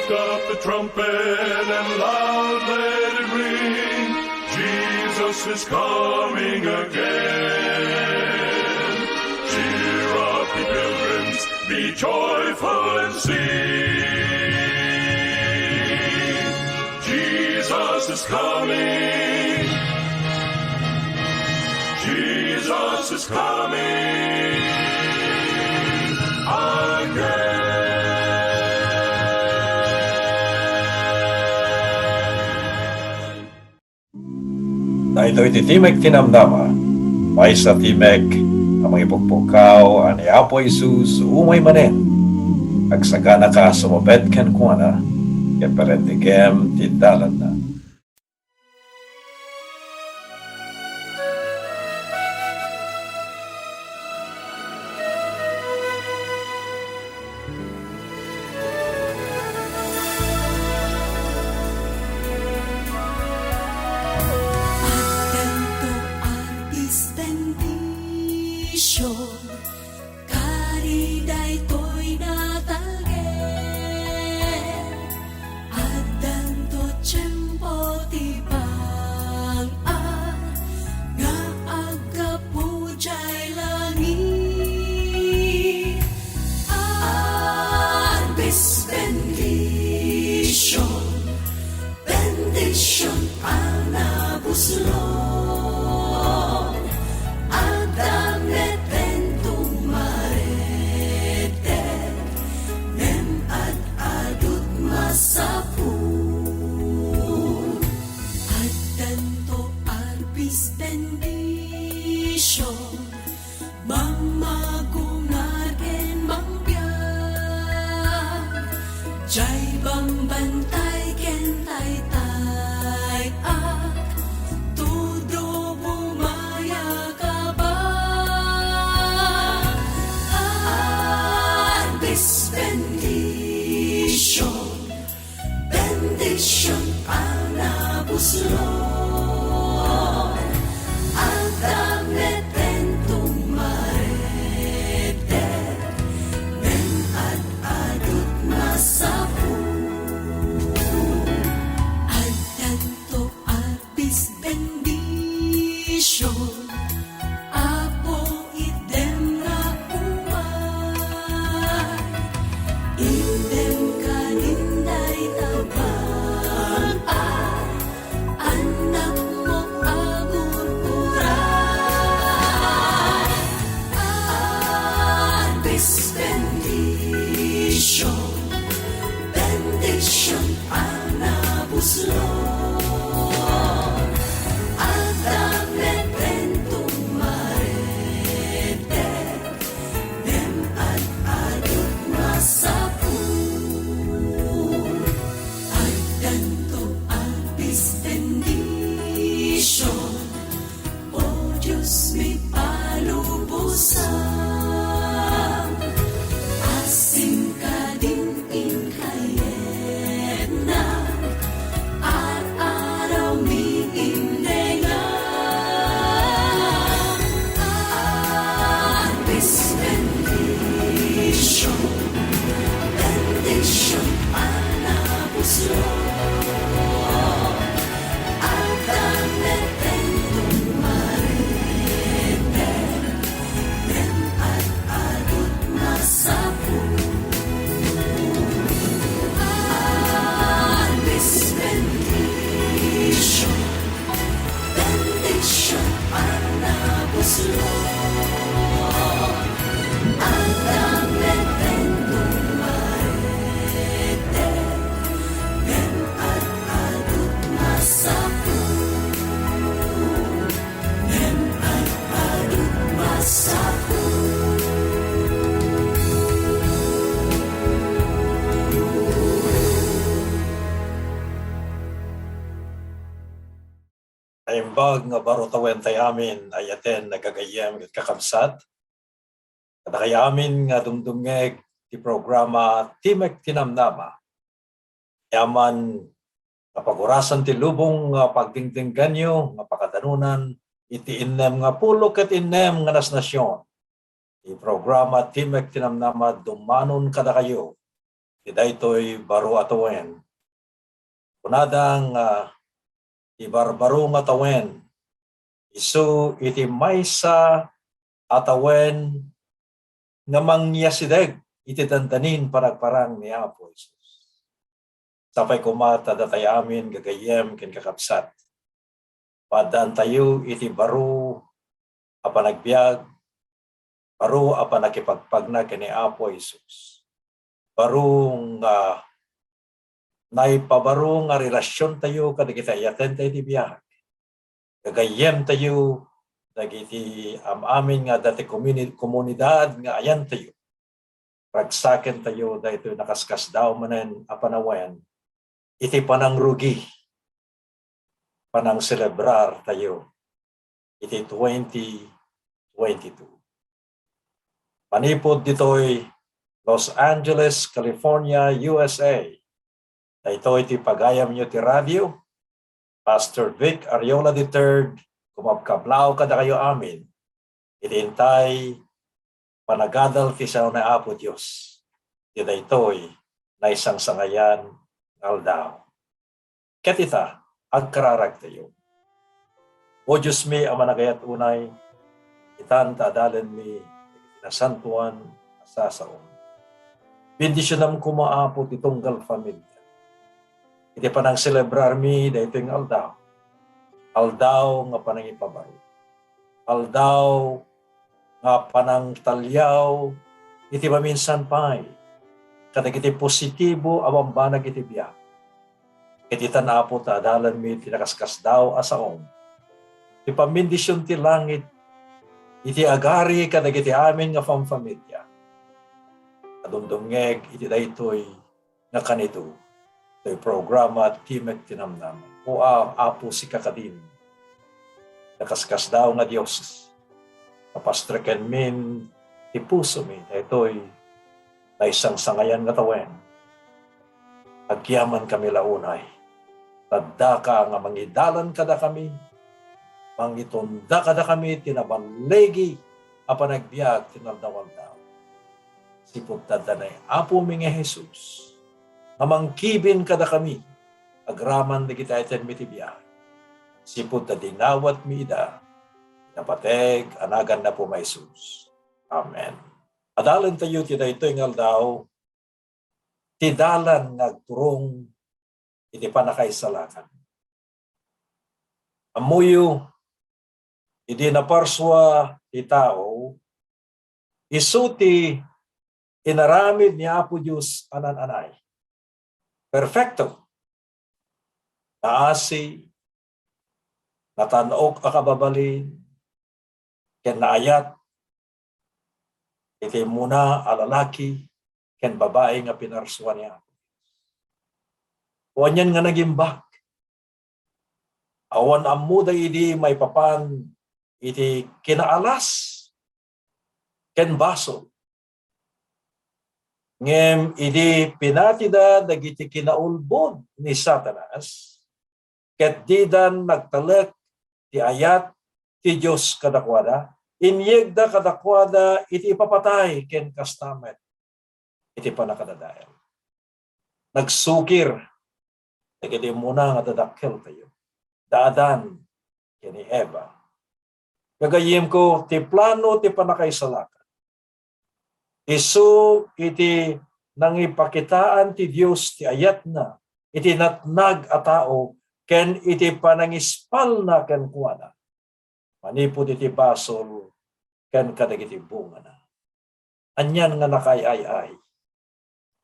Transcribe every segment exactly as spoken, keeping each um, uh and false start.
Lift up the trumpet and loud let it ring. Jesus is coming again. Cheer up, ye pilgrims, be joyful and sing. Jesus is coming. Jesus is coming again. Daytoy ti Timek ti Namnama, maysa a timek a mangipukpukkaw a ni Apo Jesus umay manen. Agsaganaka a sumabet kenkuana, ket parentegem ti dalanna. Addanto a bis bendition, kari daytoy natalged. Addanto tiempo ti bang-a nga aggapu jay langit. A bis bendition, bendition a nabuslon. Adda met tumareted, ngem ad-adut masapul. Addanto a bis bendition, mangmagungar ken mangbiag. Jay bangbantay ken taytay-ak, todo bumayag a bang-a. A bis bendition, bendition a nabuslon. Adda met tumareted, ngem ad-adut masapul. Addanto a bis bendition, Apo, itdem nga umay. Itdem kanin dayta bang-a, annakmo a gurguray. A bis bendition, bendition a nabuslon. Adda met tumareted, ngem ad-adut masapul. Addanto a bis bendition, O Dios mi palubosan, asin kadin inkayetna, ar-araw mi indengam. A bis bendition, bendition a nabuslon. Adda met tumareted, ngem ad-adut masapul. A bis bendition, bendition a nabuslon. Adda met tumareted, ngem ad-adut masapul. Ngem ad-adut masapul. Naimbag nga baro tawen tay amin, ay-ayaten a gagayyem ket kakabsat. Kadakayo amin nga dumdumngeg ti programa Timek ti Namnama. Aman nga pagurasan ti lubong nga pagdingdingganyo nga pakadanunan iti innem nga pulo ket innem nga nasnasion. Ti programa Timek ti Namnama dumanon kadakayo ti daytoy baro a tawen. Kunada nga ti barbaro nga tawen, isu iti maysa a tawen nga mangyasideg iti dandanin panagparang ni Apo Jesus. Sapay koma ta datay amin gagayyem ken kakabsat, paaddaantayo iti baro a panagbiag, baro a pannakipagpagna ken ni Apo Jesus. Baro nga naipabaro nga relasiontayo kadagiti ayatentayo iti biag. Gagayyemtayo dagiti am-amin nga adda ti komuni-, komunidad nga ayantayo. Ragsakentayo daytoy nakaskasdaaw manen a panawen iti panangrugi, panangselebrar tayo iti twenty twenty-two. Manipud ditoy Los Angeles, California, U S A, daytoy ti pagayamyo ti radio, Pastor Vic Ariola the third, kumabkablaw kadakayo amin iti intay panagadal ti sao ni Apo Dios iti daytoy naisangsangayan nga aldaw. Ket ita, agkararagtayo. O Diosmi a managayat unay, itan ta adalenmi dagiti nasantoan a sasaom. Bendisionam koma, Apo, ti tunggal familia iti panangselebrarmi daytoy nga aldaw. Aldaw nga panangipabaro. Aldaw nga panangtaliaw iti maminsan pay kadagiti positibo a bambanag iti biag. Ket itan, Apo, ta adalanmi ti nakaskasdaaw a saom ti pammendision ti langit iti agari kadagiti amin nga famfamilia a dumdumngeg iti daytoy nga kanidu toy programa Timek ti Namnama. O a-, Apo, sika kadin, nakaskasdaaw nga Dios, papastrekenmin ti pusomi daytoy naisangsangayan nga tawen. Agyamankami la unay, ta addaka nga mangidalan kadakami, mangitunda kadakami ti naballigi a panagbiag ti naldaw-aldaw. Sipud ta adda ni Apomi nga Jesus nga mangkibin kadakami agraman dagiti ayatmi ti biag. Sipud ta dinawatmi ida, napateg a naganna, Apo, nga Jesus. Amen. Adalentayo ti daytoy nga aldaw, ti dalan nga agturong iti pannakaisalakan. Ammoyo, idi naparsua ti tao, isu ti inaramid ni Apo Dios a naan-anay. Perfecto. Naasi, natan-ok a kababalin, ken naayat iti immuna a lalaki ken babai nga pinarsua ni Apo Dios. O anian nga nagimbag? Awan ammoda idi maipapan iti kinaalas ken basol. Ngem idi pinatida dagiti kinaulbod ni Satanas, ket didan nagtalek ti ayat ti Dios kadakuada, inyegda kadakuada iti ipapatay ken kasta met iti pannakadadael. Nagsukir dagiti immuna nga dadakkeltayo, da Adan ken ni Eva. Gagayyemko, ti plano ti pannakaisalakan isu iti nangipakitaan ti Dios ti ayatna iti natnag a tao ken iti panangispalna kenkuana manipud iti basol ken kadagiti bungana. Anian nga nakaay-ay-ay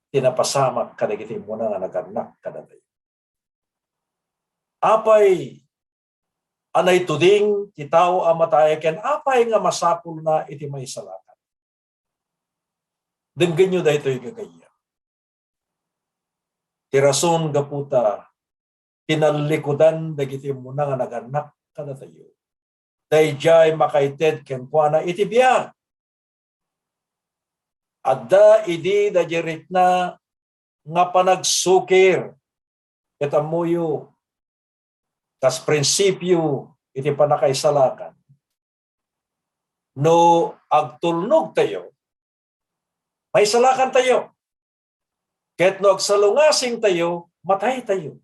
ti napasamak kadagiti immuna nga nagannak kadatayo? Apay a naituding ti tao a matay ken apay nga masapulna iti maisalakan? Denggenyo daytoy, gagayyem. Ti rason gapu ta kinallikudan dagiti immuna nga nagannak kadatayo, daydiay makaited kenkuana iti biag. Adda idi daydiay rikna nga panagsukir. Ket ammoyo, kas prinsipio iti pannakaisalakan, no agtulnogtayo, maisalakantayo. Ket no agsalungasingtayo, mataytayo.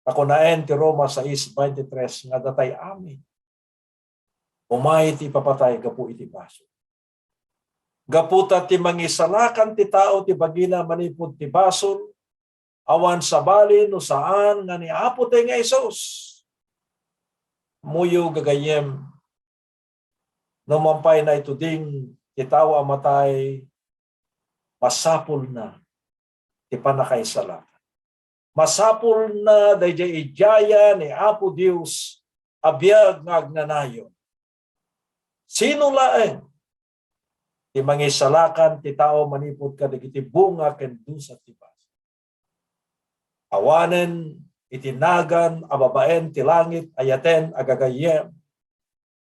Ta kunaen ti Roma sais veintitrés nga datay amin, umay ti ipapatay gapu iti basol. Gapu ta ti mangisalakan ti tao ti bagina manipud ti basol, awan sabali no saan nga ni Apo tayo nga Jesus. Ammoyo, gagayyem, no mampay naituding ti tao a matay, masapulna ti pannakaisalakan. Masapulna daydiay idiayan ni Apo Dios a biag nga agnanayon. Sino laeng ti mangisalakan ti tao manipud kadagiti bunga ken dusa ti basol? Awanen iti nagan a babaen ti langit, ayaten a gagayyem,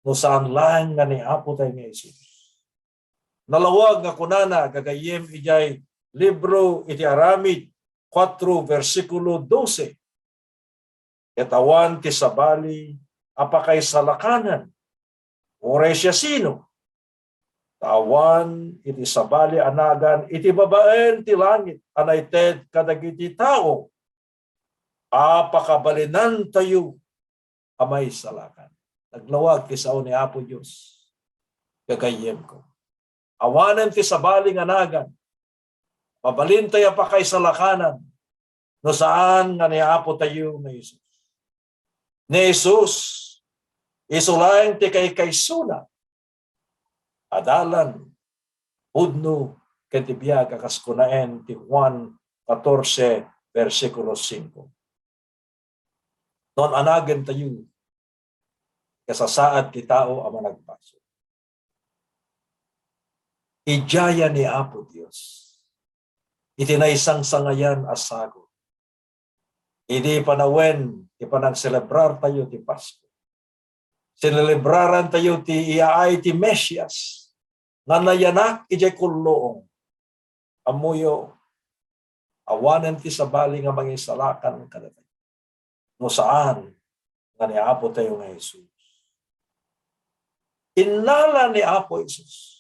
no saan laeng nga ni Apo tayo nga Jesus. Nalawag nga kunana, gagayyem, idiay libro iti Aramid kuatro, bersikulo dose, ket awan ti sabali a pakaisalakanan, uray siasino, ta awan iti sabali a nagan iti babaen ti langit a naited kadagiti tao a pakabalinantayo a maisalakan. Naglawag ti sao ni Apo Dios, gagayyemko. Awanen ti sabali nga nagan, mabalintay a pakaisalakanan, no saan nga ni Apo tayo nga Jesus. Ni Jesus, isu laeng ti kaykaysona a dalan, pudno, ken ti biag a kas kunaen ti Juan katorse, bersikulo singko. No an-anagentayo, kasasaad ti tao a managbasol. Idiayan ni Apo Dios iti naisangsangayan a sagut. Idi panawen ti panagselebrartayo ti Pasko, sinelebrarantayo ti iyaay ti Mesias nga nayanak idiay kulluong. Ammoyo, awanen ti sabali nga mangisalakan kadatayo, no saan nga ni Apo tayo nga Jesus. Innala ni Apo Jesus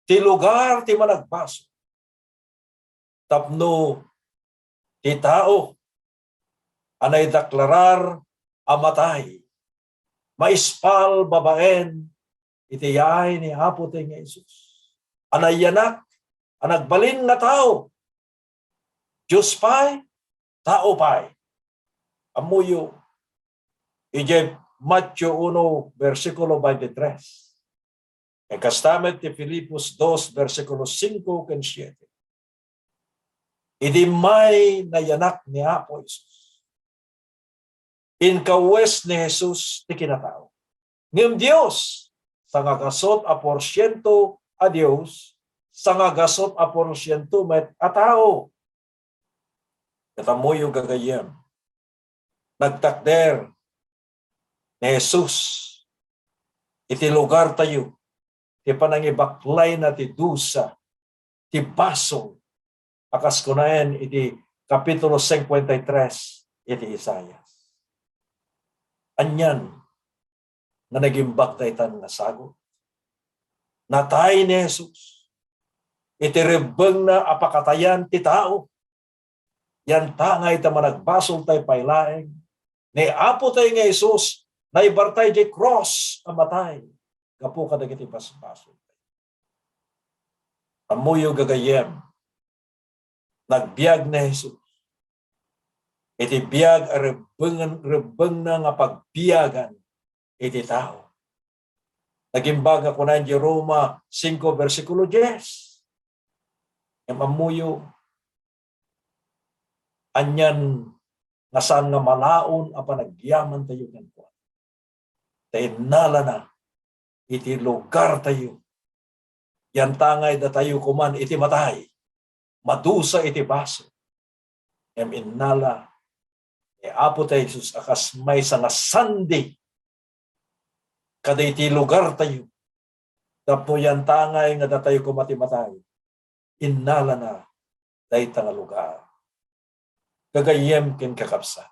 ti lugar ti managbasol tapno ti tao a naideklarar a matay, maispal babaen iti yaay ni Apo tayo nga Jesus a nayanak a nagbalin nga tao. Dios pay, tao pay. Ammoyo, idiay Mateo uno, bersikulo veintitrés. Ken kasta met ti Filipos dos, bersikulo singko ken siete. Idi may nayanak ni Apo Jesus, inkawes ni Jesus ti kinatao. Ngem Dios, sangagasut a porsiento a Dios, sangagasut a porsiento met a tao. Ket ammoyo, gagayyem, nagtakder ni Jesus iti lugartayo ti panangibaklayna ti dusa, ti basol, a kas kunaen iti Kapitulo cincuenta y tres iti Isaias. Anian nga nagimbag daytan nga sagut? Natay ni Jesus iti rebbengna a pakatayan ti tao. Yantangay ta managbasoltay pay laeng, ni Apo tayo nga Jesus, naibartay diay krus a matay gapu kadagiti basbasol. Ammoyo, gagayyem, nagbiag ni Jesus iti biag a rebbengen-, rebbengna nga pagbiagan iti tao. Nagimbag nga kunaen diay Roma singko, bersikulo dies. Ngem ammoyo, anian nga saan nga malaon a panagyamantayo kenkuana. Ta innalana iti lugartayo. Yantangay datayo koman iti matay, madusa iti basol. Ngem innala ni Apo tayo Jesus a kas maysa nga sandi kadagiti lugartayo. Tapno yantangay nga datayo koma ti matay, innalana dayta nga lugar. Gagayyem ken kakabsat,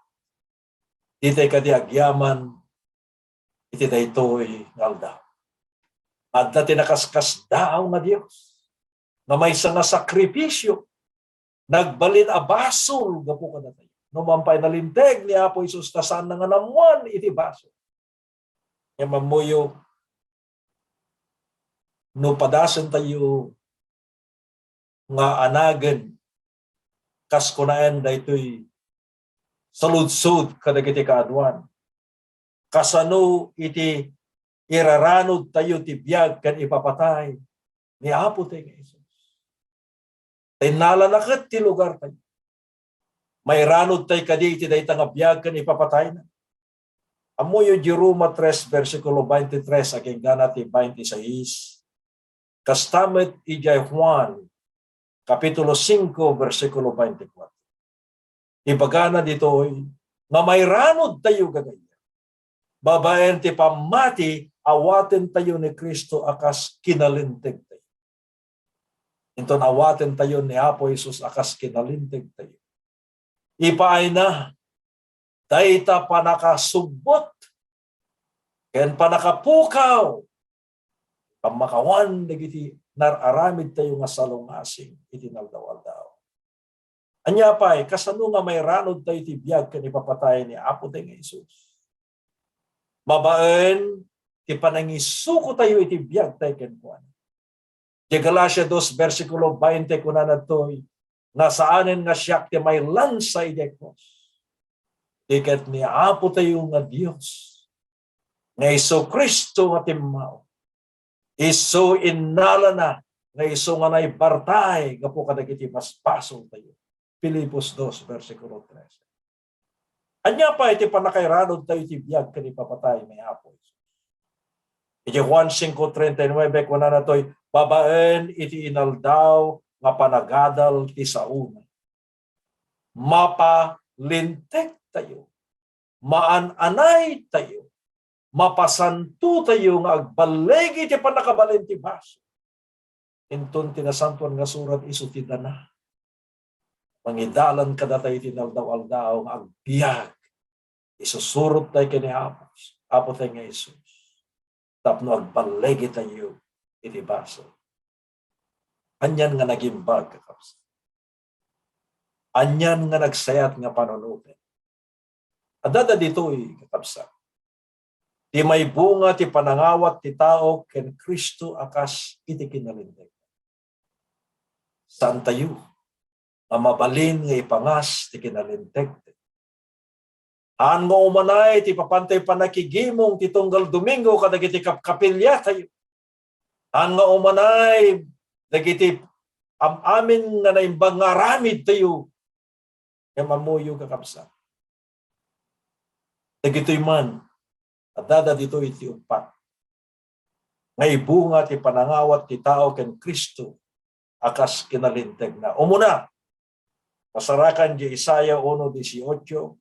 ditay kadi agyaman iti daytoy nga aldaw. Adda ti nakaskasdaaw nga Dios nga maysa nga sakripisio nagbalin a basol gapu kadatayo. No man pay nalinteg ni Apo Jesus ta saanna nga nammuan iti basol. Ngem ammoyo, no padasentayo nga anagen, kas kunaen daytoy saludsod kadagiti kaaduan. Kasano iti iraranudtayo ti biag ken ipapatay ni Apo tayo nga Jesus? Ta innalana ket ti lugartayo. Mairanudtay kadi iti dayta nga biag ken ipapatayna? Ammoyo di Roma tres, bersikulo twenty-three, akinggana ti twenty-six. Kasta met idiay Juan, Kapitulo singko, bersikulo twenty-four. Ibagana ditoy nga mairanudtayo gagayyem. Babaen ti pammati, awatentayo ni Cristo a kas kinalintegtayo. Inton awatentayo ni Apo Jesus a kas kinalintegtayo. Ipaayna dayta pannakasubbot ken pannakapukaw, pammakawan dagiti nar-aramidtayo nga salungasing iti naldaw-aldaw. Ania pay, kasano nga mairanudtayo iti biag ken ipapatay ni Apo tayo nga Jesus? Babaen ti panangisukotayo iti biagtayo kenkuana. Di Galacia dos, bersikulo twenty, kunana ditoy, nga saanen nga siak ti mailansa idiay krus. Di ket ni Apo tayo nga Dios, nga Jesu-Cristo nga timmao. Isu innalana nga isu nga naibartay gapu kadagiti basbasoltayo. Filipos dos, bersikulo trese. Ania pay ti pannakairanudtayo iti biag ken ipapatay ni Apo Jesus? Iti Juan singko treinta y nueve, kunana toy, babaen iti inaldaw nga panagadal ti saona, mapalintegtayo, maan-anaytayo, mapasantotayo nga agballigi ti pannakabalin ti basol. Inton ti Nasantoan nga Surat isu ti dana. Mangidalan kadatayo iti naldaw-aldaw nga agbiag. Isusurot tayo ken ni Apo, Apo tayo nga Jesus. Tapno agballegitayo iti basol. Anian nga nagimbag, kakabsat? Anian nga nagsayat nga panunoten? Adda ditoy, kakabsat, ti maibunga ti panangawat ti tao ken Cristo a kas iti kinalinteg. Saantayo nga mabalin nga ipangas ti kinalinteg. Haan nga umanay ti papantoy pannakigimong ti tunggal Domingo kadagiti kapkapiliatayo. Haan nga umanay dagiti am-amin nga naimbag nga aramidtayo. Ngem ammoyo, kakabsat, dagitoy man, adda ditoy iti uppat nga ibunga ti panangawat ti tao ken Cristo a kas kinalintegna. Umuna, pasarakan di Isaiah uno dieciocho,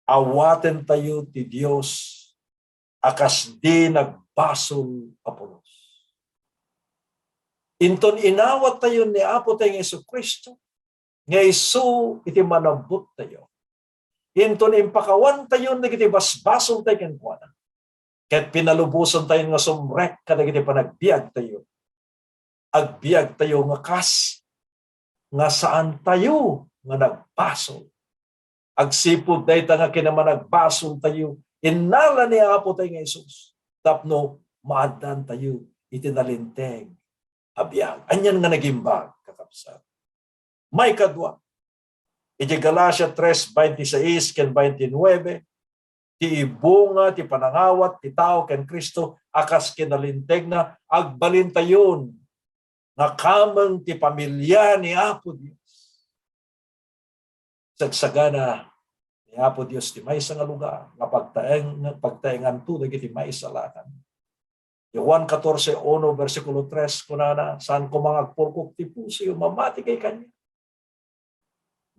awatentayo ti Dios a kas di nagbasol a pulos. Inton inawattayo ni Apo tayo nga Jesu-Cristo, nga isu iti manabbuttayo. Inton impakawantayo dagiti basbasoltayo kenkuana, ket pinalubosantayo nga sumrek kadagiti panagbiagtayo. Agbiagtayo nga kas nga saantayo nga nagbasol. Agsipud dayta nga kinamanagbasoltayo, innala ni Apo tayo nga Jesus tapno maaddantayo iti nalinteg a biag. Anian nga nagimbag, kakabsat? Maikadua, iti Galacia tres veintiséis ken veintinueve, ti ibunga ti panangawat ti tao ken Cristo a kas kinalintegna, agbalintayon nga kameng ti pamilia ni Apo Dios. Sagsagana ni Apo Dios ti maysa nga lugar nga pagtaeng-, pagtaenganto dagiti maisalakan. Juan catorce uno, bersikulo tres, kunana, "Saan koma nga agpurkok ti pusoyo, mamati kay kaniak."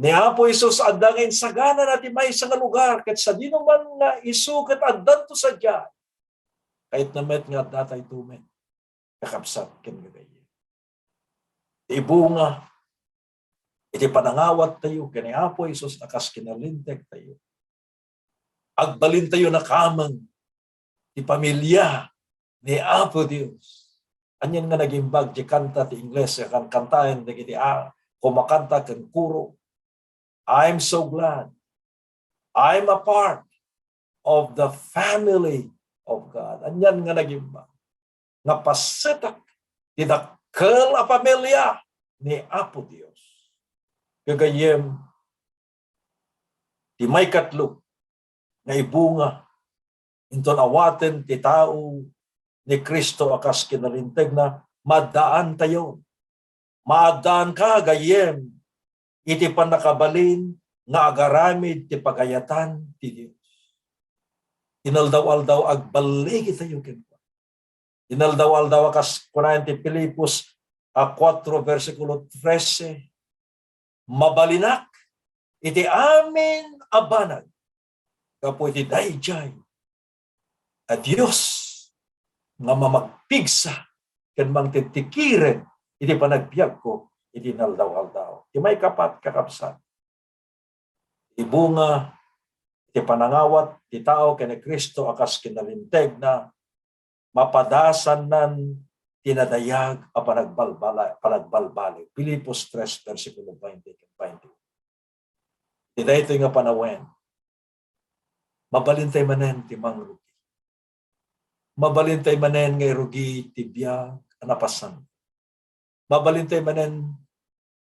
Ni Apo Jesus, adda nga insaganana ti maysa nga lugar, ket sadino man nga isu ket addanto sadiay, kayatna met nga adda daytoy met, kakabsat ken gagayyem. Ibunga iti panangawattayo ken ni Apo Jesus a kas kinalintegtayo. Agbalintayo nga kameng ti pamilia ni Apo Dios. Anian nga nagimbag ti kanta ti Ingles, kan-, kantaen dagiti, ah, kumakanta ken kuro, "I'm so glad. I'm a part of the family of God." Anian nga nagimba nga pasetak ti dakkel a pamilia ni Apo Dios. Gagayyem, ti maikatlo nga ibunga inton awaten ti tao ni Cristo a kas kinalintegna, maaddaantayo. Maaddaanka, gayyem, iti pannakabalin nga agaramid ti pagayatan ti Dios. Inaldaw-aldaw, agballigitayo kenkuana. Inaldaw-aldaw a kas kunaen ti Filipos a kuatro, bersikulo trese, "Mabalinak iti amin a banag gapu iti daydiay a Dios nga mamagpigsa ken mangtitikiren iti panagbiagko iti inaldaw-aldaw." Ti maikapat, kakabsat, ibunga ti panangawat ti tao ken ni Cristo a kas kinalintegna, mapadasannan ti nadayag a panagbalbala-, panagbalbaliw. Filipos tres, bersikulo twenty ken twenty-one. Ti daytoy nga panawen, mabalintay manen ti mangrugi. Mabalintay manen nga irugi ti biag a napasan. Mabalintay manen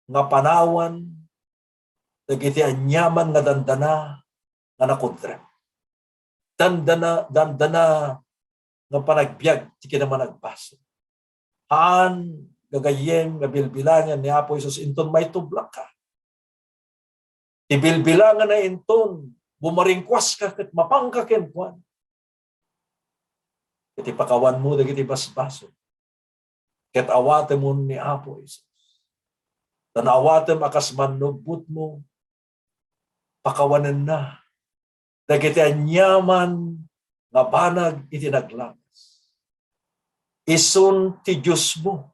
nga panawan dagiti aniaman nga dandana nga nakudrep. Dandana, dandana nga panagbiag ti kinamanagbasol. Haan, gagayyem, nga bilbilangen ni Apo Jesus inton maitublakka. Ti bilbilangenna inton bumaringkuaska ket mapanka kenkuana. Iti pakawanmo dagiti basbasol, ket awatemon ni Apo Jesus. Ta no awatem a kas mannubbotmo, pakawanenna dagiti aniaman nga banag iti naglagas. Isun ti Diosmo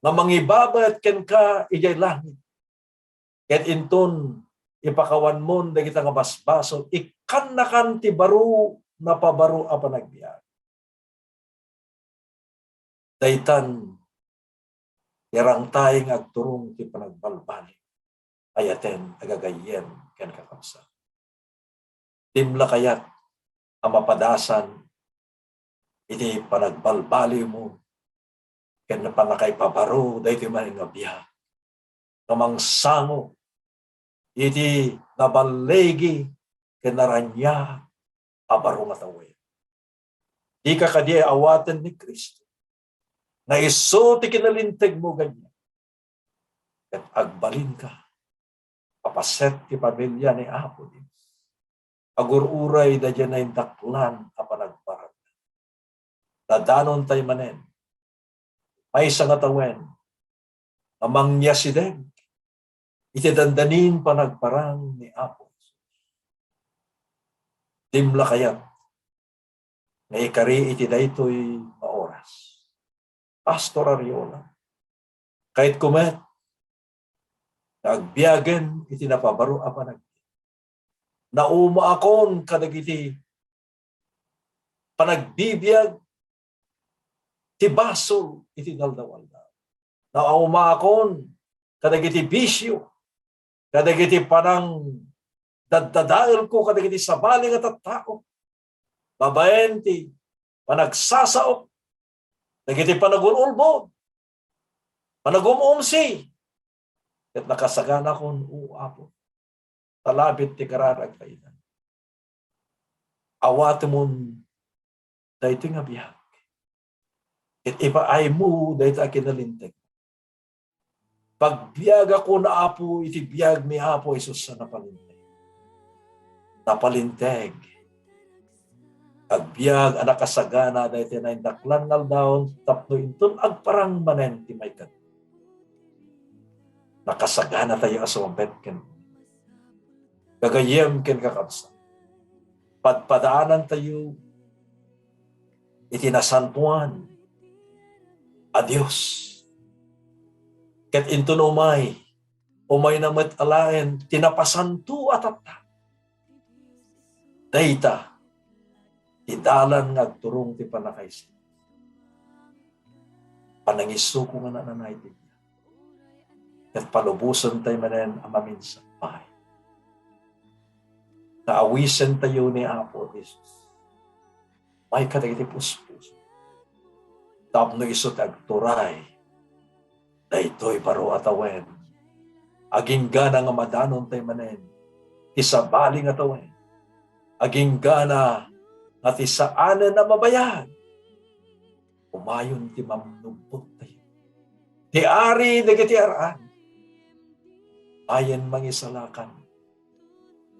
nga mangibabayat kenka idiay langit. Ket inton ipakawanmon dagita nga basbasol, ikkannakan ti baro, napabaro a panagbiag. Daytan, irangtay nga agturong ti panagbalbaliw. Ayaten, agagayyem ken kakabsat. Dimla kayat a mapadasan iti panagbalbaliwmo ken pannakaipabaro daytoy manen nga biag nga mangsango iti naballigi ken naraniag a baro nga tawen. Dika kadi awaten ni Cristo nga isu ti kinalintegmo gayam. Ket agbalinka a paset ti pamilia ni Apo Dios. Agur-uray daydiay naindaklan a panagparang. Dadanontay manen maysa nga tawen a mangyasideg iti dandanin panagparang ni Apo Jesus. Dimla kayat nga ikari iti daytoy nga oras, Pastor Ariola. Kayatko met nga agbiagen iti napabaro a panagbiag. Naumaakon kadagiti panagbibiag ti basol iti inaldaw-aldaw. Naumaakon kadagiti bisio, kadagiti panangdaddadaelko kadagiti sabali nga tattao, babaen ti panagsasaok dagiti panagun-ulbod, panagum-umsi, ket nakasaganakon, O Apo, ta labit ti kararag a inan. Awatemon daytoy nga biag. Ket ipaaymo dayta a kinalinteg. Pagbiagakon, Apo, iti biag ni Apo Jesus a napalinteg. Napalinteg. Agbiag a nakasagana daytoy naindaklan nga aldaw tapno inton agparang manen ti maikadua. Nakasaganatayo a sumabet ken gagayyem ken kakabsat. Padpadaanantayo iti nasantoan a Dios. Ket inton umay, umayna met alaen ti napasanto a tattao. Dayta ti dalan nga agturong ti pannakaisalakan. Panangisuko nga nananay ti biag. ket palubosentayo manen a maminsan pay nga awisentayo ni Apo Jesus. May kadagiti puspuso tapno isu ti agturay daytoy baro a tawen. Aginggana nga madanontayo manen ti sabali nga tawen. Aginggana nga ti saanen a mabayag, umayon ti mamnubbottayo. Ti Ari dagiti ar-ani, ayen mangisalakan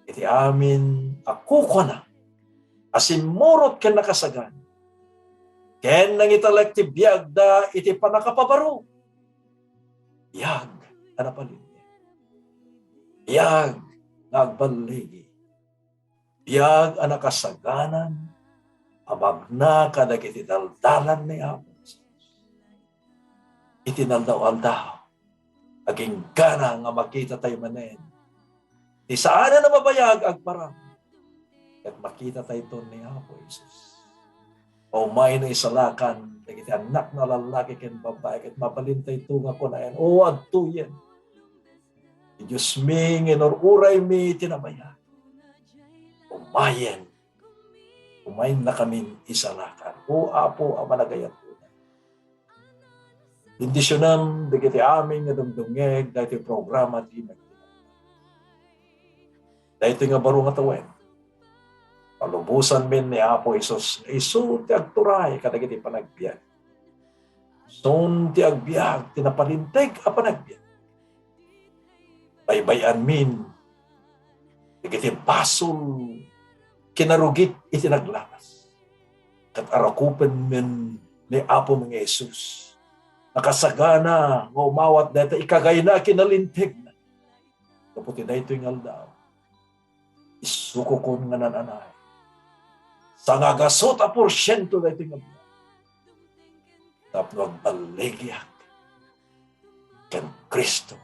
iti amin a kukuana a simmurot ken nakasagan, ken nangitalek ti biagda iti pannakapabaro. Biag a napalinteg. Biag nga agballigi. Biag a nakasaganan a magna kadagiti daldalan ni Apo Jesus. Iti naldaw-aldaw, aginggana nga makitatayo manen ti saanen a mabayag agparang, ket makitatayton ni Apo Jesus. Umay no isalakan dagiti annakna a lallaki ken babbai, ket mabalintayto nga kunaen, "O, adtoyen ti Diosmi nga inur-uraymi iti nabayag." Umayen, umayennakamin isalakan. O Apo a managayat, bendisionem dagiti amin nga dumdumngeg daytoy programa ti Nagtinapay. Daytoy nga baro nga tawen, palubosanmin ni Apo Jesus nga isu ti agturay kadagiti panagbiag. Isun ti agbiag ti napalinteg a panagbiag. Baybay-anmin dagiti basol, kinarugit iti naglaas. Ket arakupenmin ni Apo nga Jesus, nakasagana nga umawat dayta ikagayna ken nalintegna. Gapu ti daytoy nga aldaw, isukokon nga nananay, sangagasut a porsiento daytoy nga biag tapno agballigiak ken Cristo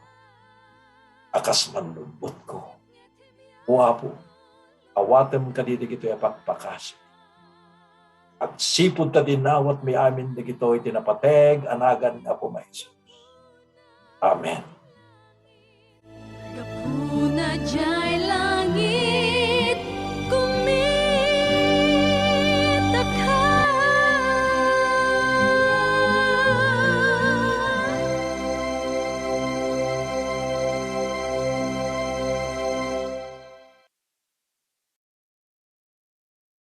a kas mannubbotko. O Apo, awatem kadi dagitoy a pakpakasi. Agsipud ta dinawatmi amin dagitoy ti napateg a nagan nga Apo Jesus. Amen. Gapuna jay langit.